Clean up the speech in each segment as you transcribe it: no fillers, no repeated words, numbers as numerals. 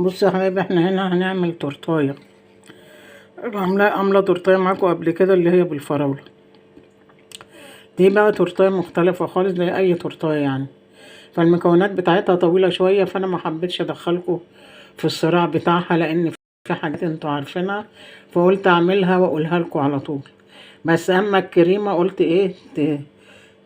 بصوا يا حبايبي، احنا هنا هنعمل تورتايه. عامله تورتايه معاكم قبل كده اللي هي بالفراوله. دي بقى تورتايه مختلفة خالص زي اي تورتايه يعني. فالمكونات بتاعتها طويلة شوية، فانا ما حبيتش ادخلكم في الصراع بتاعها لان في حاجات انتوا عارفينها، فقلت اعملها واقولها لكم على طول. بس اما الكريمة قلت ايه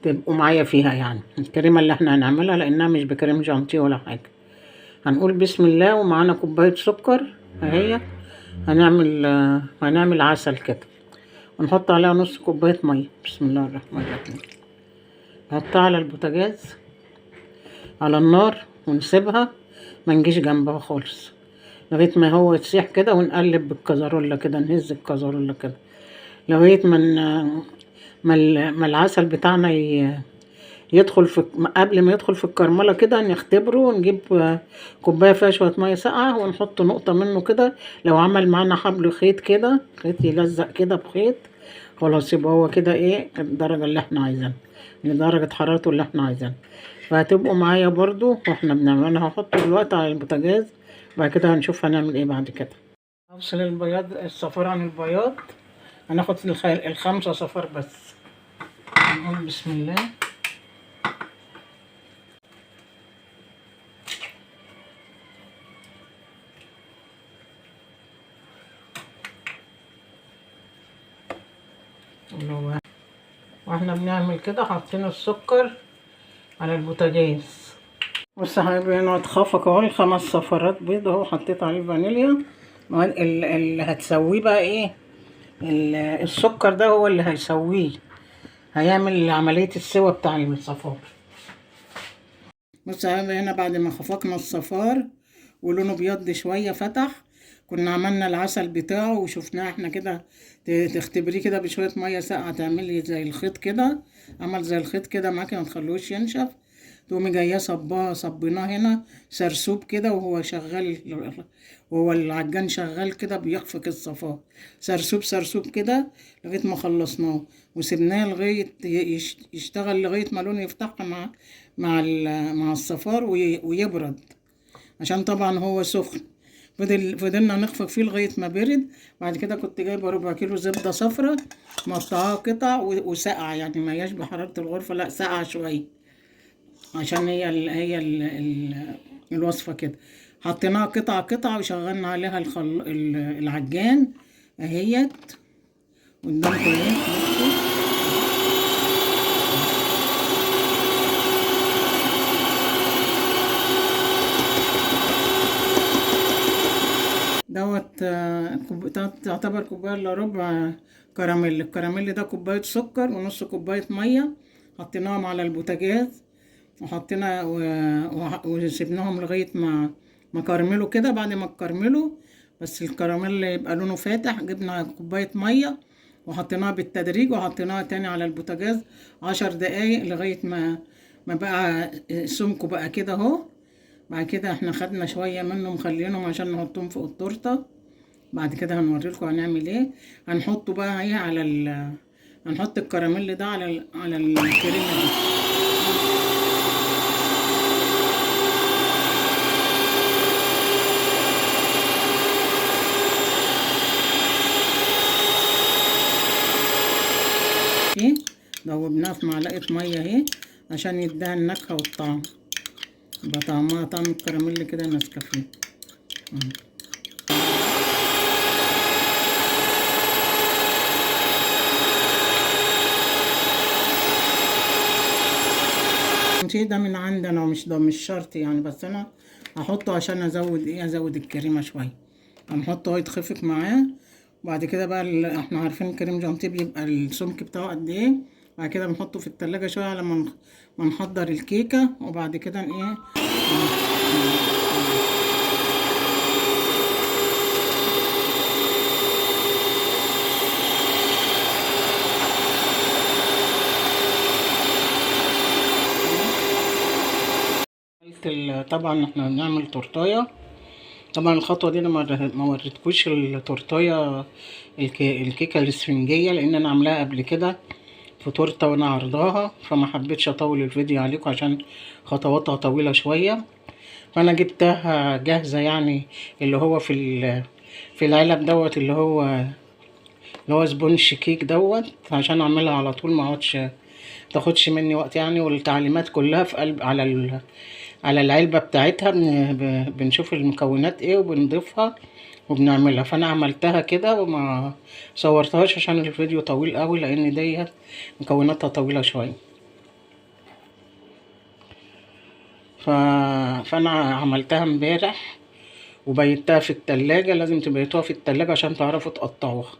تبقوا معايا فيها، يعني الكريمة اللي احنا هنعملها لانها مش بكريم جانتيه ولا حاجة. هنقول بسم الله. ومعانا كوباية سكر اهي، هنعمل عسل كده، ونحط عليها نص كوباية مية. بسم الله الرحمن الرحيم. نحطها على البوتاجاز على النار ونسيبها، ما نجيش جنبها خالص لغاية ما هو يسيح كده، ونقلب بالكزرولة كده، نهز الكزرولة كده لغاية ما العسل بتاعنا يدخل في، قبل ما يدخل في الكرمله كده نختبره، ونجيب كوباية فيها شوية مية ساقعه ونحط نقطة منه كده. لو عمل معانا حبل خيط كده، خيط يلزق كده بخيط، خلاص يبقى هو كده ايه الدرجة اللي احنا عايزينها، درجه حرارته اللي احنا عايزينها. فهتبقوا معايا برضو واحنا بنعمل. انا هحطه دلوقتي على البوتاجاز، بعد كده هنشوف هنعمل ايه بعد كده. افصل البياض الصفار عن البياض. هناخد الخمسة صفار بس. نقول بسم الله. واحنا بنعمل كده حاطين السكر على البوتاجاز. بص يا حبايبي، هنا اتخفق اهو الخمس صفارات بيض اهو، حطيت عليه فانيليا. اللي هتسويه بقى ايه، السكر ده هو اللي هيسويه، هيعمل عملية السوى بتاع الصفار. بص يا حبايبي، هنا بعد ما خفقنا الصفار ولونه بيض شوية فتح، كنا عملنا العسل بتاعه وشفناه احنا كده. تختبريه كده بشوية مية ساقعة، تعملي زي الخيط كده، عمل زي الخيط كده معاكي، ما تخلوش ينشف. تقومي جاية صباه، صبيناه هنا سرسوب كده وهو شغال، وهو العجان شغال كده بيخفق الصفار، سرسوب سرسوب كده لغاية ما خلصناه، وسبناه لغاية يشتغل لغاية ما لونه يفتح مع الصفار ويبرد، عشان طبعا هو سخن. فضلنا نخفق فيه لغاية ما برد. بعد كده كنت جايبة ربع كيلو زبدة صفرة مقطعاها قطع وساقعة، يعني ما هياش بحرارة الغرفة، لا ساقعة شوية، عشان هي الوصفة كده. حطيناها قطع قطع وشغلنا عليها العجان اهيت قدامكم اهي. دوت، تعتبر كوباية الا ربع كراميل. الكراميل ده كوباية سكر ونص كوباية مية، حطيناهم على البوتاجاز وحطينا وسيبناهم لغاية ما كرملوا كده. بعد ما كرملوا، بس الكراميل يبقى لونه فاتح، جبنا كوباية مية وحطيناها بالتدريج، وحطيناها تاني على البوتاجاز 10 دقايق لغاية ما بقى سمكة بقى كده اهو. بعد كده احنا خدنا شوية منه مخلينهم عشان نحطهم فوق التورتة. بعد كده هنوريلكم هنعمل ايه. هنحطه بقى ايه على هنحط الكراميل ده على الكريمة دي. ايه، دوبناها في معلقة مية اهي عشان يديها النكهة والطعم، يبقى طعمها طعم الكراميل كده نسكافيه. ده من عندنا ومش ده مش شرط يعني، بس انا هحطه عشان ازود ايه، ازود الكريمة شوية. هنحطه اهو يتخفق معاه. وبعد كده بقى احنا عارفين الكريم جانتيه بيبقى السمك بتاعه قد ايه. بعد كده بنحطه في التلاجة شوية على ما نحضر الكيكه. وبعد كده ايه، طبعا احنا بنعمل تورتايه. طبعا الخطوة دي انا ما وريتكوش التورتايه الكيكه الاسفنجيه، لان انا عاملاها قبل كده في تورته وانا عرضاها، فما حبيتش اطول الفيديو عليكم عشان خطواتها طويلة شوية. فانا جبتها جاهزة، يعني اللي هو في العلب دوت، اللي هو sponge cake دوت، عشان اعملها على طول، ما اقعدش تاخدش مني وقت يعني. والتعليمات كلها في قلب على العلبة بتاعتها، بنشوف المكونات ايه وبنضيفها وبنعملها. فانا عملتها كده وما صورتهاش عشان الفيديو طويل قوي، لان ديت مكوناتها طويلة شوية. فانا عملتها امبارح وبيتها في التلاجة. لازم تبيتوها في التلاجة عشان تعرفوا تقطعوها،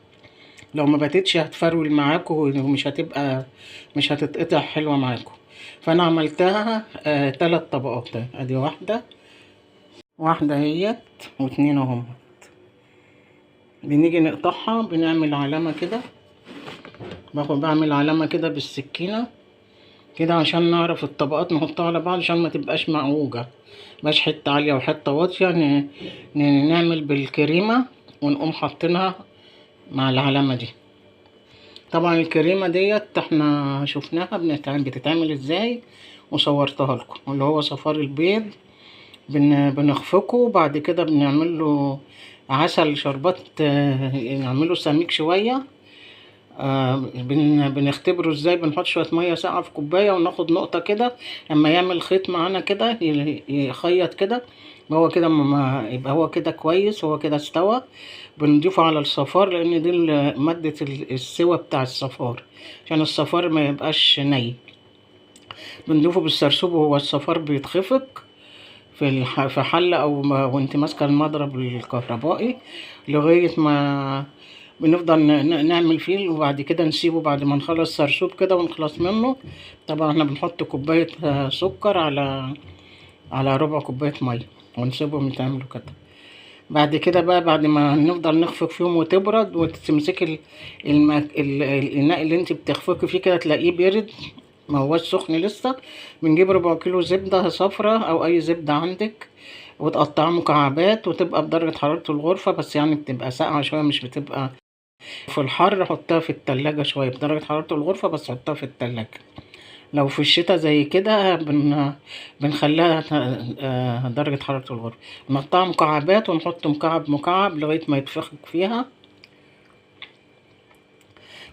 لو ما باتتش هتفرول معاكم ومش هتبقى، مش هتتقطع حلوة معاكم. فانا عملتها 3 طبقات، ادي واحدة اهيت واتنين اهم. بنيجي نقطعها بنعمل علامة كده، بعمل علامة كده بالسكينة كده عشان نعرف الطبقات نحطها على بعض، عشان ما تبقاش معوجة، مش حتة عالية وحتة واطية. نعمل بالكريمة ونقوم حاطينها مع العلامة دي. طبعا الكريمة ديت احنا شفناها بتتعمل ازاي وصورتها لكم، اللي هو صفار البيض بنخفقه، وبعد كده بنعمل له عسل شربات، نعمله سميك شوية. بنختبره ازاي؟ بنحط شوية مية ساقعة في كوباية وناخد نقطة كده، لما يعمل خيط معانا كده يخيط كده، هو كده يبقى هو كده كويس، هو كده استوى. بنضيفه على الصفار، لان دي مادة السوى بتاع الصفار، عشان الصفار ما يبقاش ني. بنضيفه بالسرسوب وهو الصفار بيتخفق في حلة او وانت ماسكة المضرب الكهربائي، لغاية ما بنفضل نعمل فيه. وبعد كده نسيبه بعد ما نخلص سرسوب كده ونخلص منه. طبعا احنا بنحط كوباية سكر على ربع كوباية مية ونسيبهم يتعملوا كده. بعد كده بقى، بعد ما نفضل نخفق فيهم وتبرد، وتمسكي الاناء اللي انت بتخفقي فيه كده تلاقيه بارد، ما هوش سخن لسه. بنجيب ربع كيلو زبدة صفرة او اي زبدة عندك، وتقطعها مكعبات، وتبقى بدرجة حرارة الغرفة، بس يعني بتبقى ساقعة شوية، مش بتبقى في الحر. حطها في التلاجة شوية بدرجة حرارة الغرفة، بس حطها في التلاجة. لو في الشتاء زي كده بنخليها درجة حرارة الغرفة. نقطعها مكعبات ونحط مكعب مكعب لغاية ما يتفخك فيها،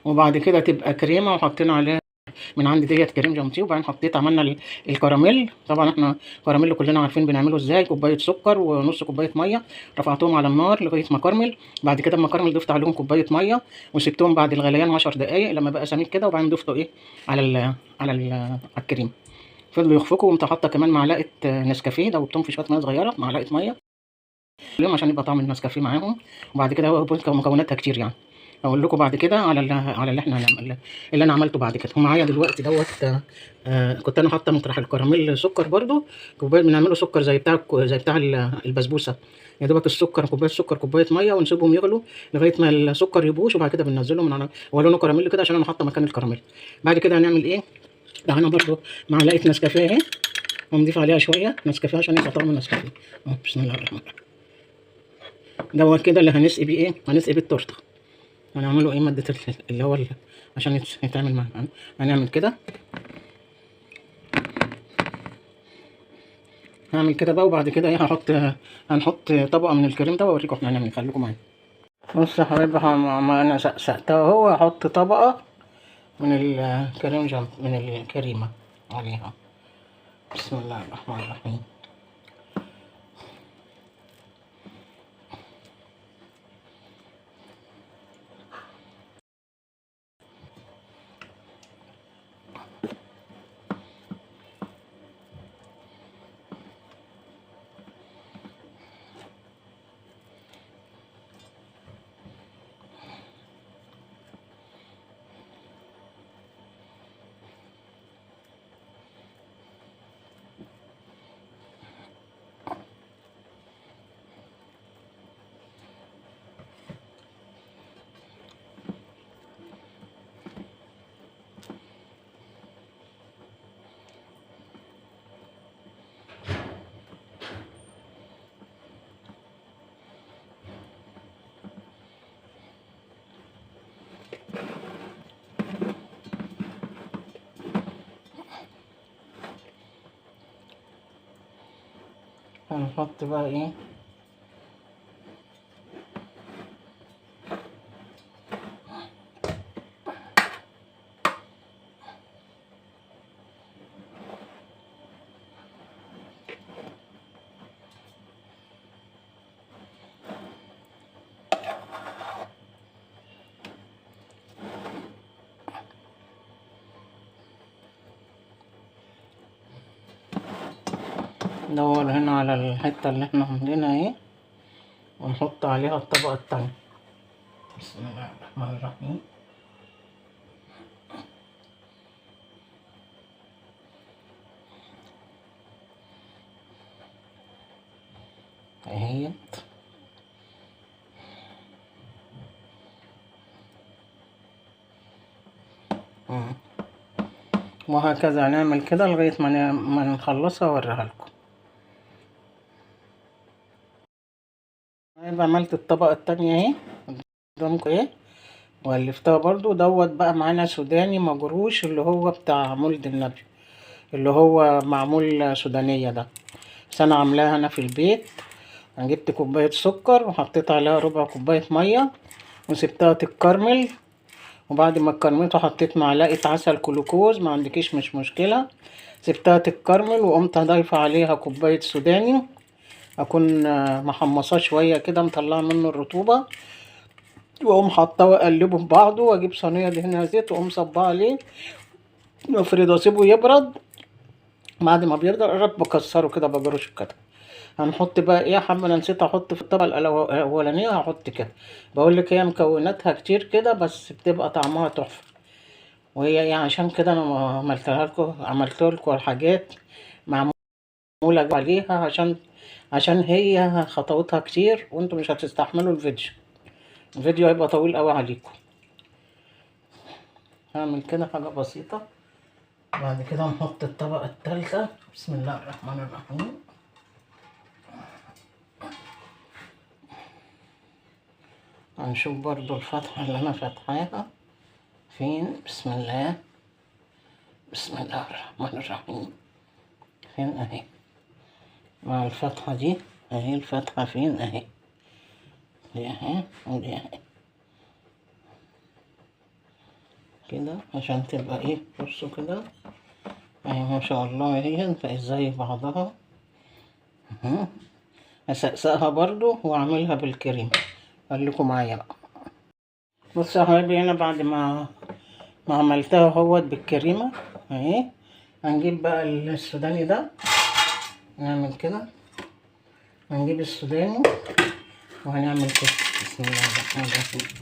وبعد كده تبقى كريمة. وحطينا عليها من عندي ديت كريم جانتيه. وبعدين حطيت، عملنا الكراميل. طبعا احنا كراميل كلنا عارفين بنعمله ازاي، كوباية سكر ونص كوباية مية، رفعتهم على النار لغاية ما كرمل. بعد كده اما كرمل ضفت عليهم كوباية مية، وسبتهم بعد الغليان 10 دقائق لما بقى سميك كده. وبعدين ضفته ايه على الكريم، فضلوا يخفقوا. وقمت حاطه كمان معلقه نسكافيه، دوبتهم في شوية مية صغيرة، معلقه مية اليوم عشان يبقى طعم النسكافيه معاهم. وبعد كده هو مكوناتها كتير يعني، اقول لكم بعد كده على اللي احنا هنعمل، اللي انا عملته بعد كده. ومعايا دلوقتي دوت، كنت انا حاطه مطرح الكراميل سكر برده، كوباية بنعمله سكر زي بتاع البسبوسه، يا دوبك السكر كوباية سكر كوباية مية، ونسيبهم يغلوا لغاية ما السكر يبوش. وبعد كده بننزله من على، هو لونه كراميل كده عشان انا حاطه مكان الكراميل. بعد كده هنعمل ايه؟ معانا برده معلقه نسكافيه اهي، ونضيف عليها شوية نسكافيه عشان يبقى طعم النسكافيه. بسم الله الرحمن الرحيم. دوت كده اللي هنسقي بيه ايه؟ هنسقي بيه التورتة. هنعمله ايه؟ مادة اللي هو عشان يتعمل معانا. هنعمل كده، هعمل كده بقى. وبعد كده ايه، هنحط طبقة من الكريم ده واوريكم احنا هنعمل. خليكم معايا. بصوا يا حبايبي، انا سقسقتها اهو. هحط طبقة من الكريم جنب من الكريمة عليها. بسم الله الرحمن الرحيم. هنحط بقى ايه، ندور هنا على الحتة اللي احنا عاملينها اهي، ونحط عليها الطبقة التانية. بسم الله الرحمن الرحيم. اهيت. وهكذا هنعمل كده لغاية ما نخلصها واوريها لكم. طيب عملت الطبقة التانية اهي قدامكم اهي، والفتها برضو. دوت بقى معانا سوداني مجروش اللي هو بتاع مولد النبي، اللي هو معمول سودانية ده، بس انا عاملاها انا في البيت. انا جبت كوباية سكر وحطيت عليها ربع كوباية مية وسبتها تتكرمل، وبعد ما اتكرملت حطيت معلقة عسل كلوكوز، ما عندكيش مش مشكلة. سبتها تتكرمل وقمت ضايفة عليها كوباية سوداني، اكون محمصاه شوية كده مطلعه منه الرطوبة، واقوم حاطاه واقلبه في بعضه، واجيب صينية دهنها زيت واقوم صباه عليه وافرده واسيبه يبرد. بعد ما بيبرد قرب بكسره كده بجرشه كده. هنحط بقى ايه يا حمد، انا نسيت احط في الطبقة الاولانية، هحط كده. بقول لك هي مكوناتها كتير كده بس بتبقى طعمها تحفة، وهي ايه عشان كده انا ما عملتها لكم، عملت لكم الحاجات معمولة عليها عشان هي خطواتها كتير وانتم مش هتستحملوا الفيديو، الفيديو هيبقى طويل قوي عليكم. هعمل كده حاجة بسيطة. بعد كده نحط الطبقة الثالثة. بسم الله الرحمن الرحيم. هنشوف برضو الفتحة اللي انا فاتحاها فين. بسم الله، بسم الله الرحمن الرحيم. فين اهي مع الفتحة دي اهي، الفتحة فين اهي، دي اهي ودي اهي كده عشان تبقى ايه. بصوا كده اهي ما شاء الله اهي بقت زي بعضها. هسقسقها برضو واعملها بالكريم، خليكم معايا بقى. بصوا يا حبايبي هنا بعد ما عملتها اهوت بالكريمة اهي، هنجيب بقى السوداني ده، نعمل كده، هنجيب السوداني وهنعمل كده. بسم الله الرحمن الرحيم.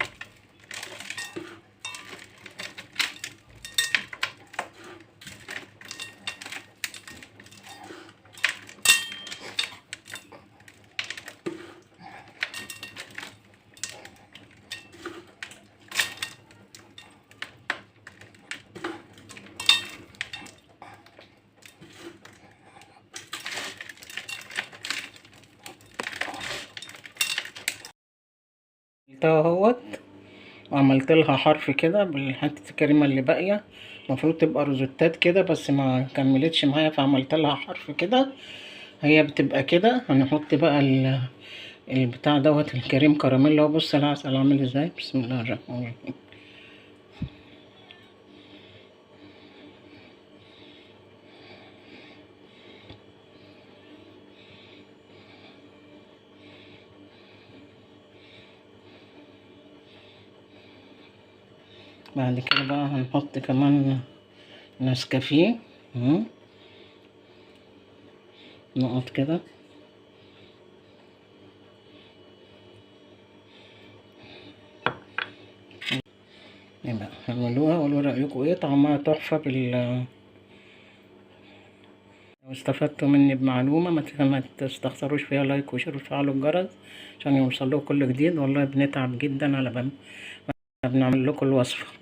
اهوت وعملت لها حرف كده بالحتة الكريمة اللي باقية، المفروض تبقى روزوتات كده بس ما كملتش معايا فعملت لها حرف كده، هي بتبقى كده. هنحط بقى البتاع دوت الكريم كراميل اهو. بص العسل عامل ازاي. بسم الله الرحمن الرحيم. بعد كده بقى هنحط كمان نسكافيه نقط كده. يبقى اعملوها وقولوا رأيكم ايه، طعمها تحفة. لو استفدتوا مني بمعلومة ما تستخسروش فيها like و share وتفعلوا الجرس عشان يوصل لكم كل جديد. والله بنتعب جدا على بنعمل لكم الوصفة.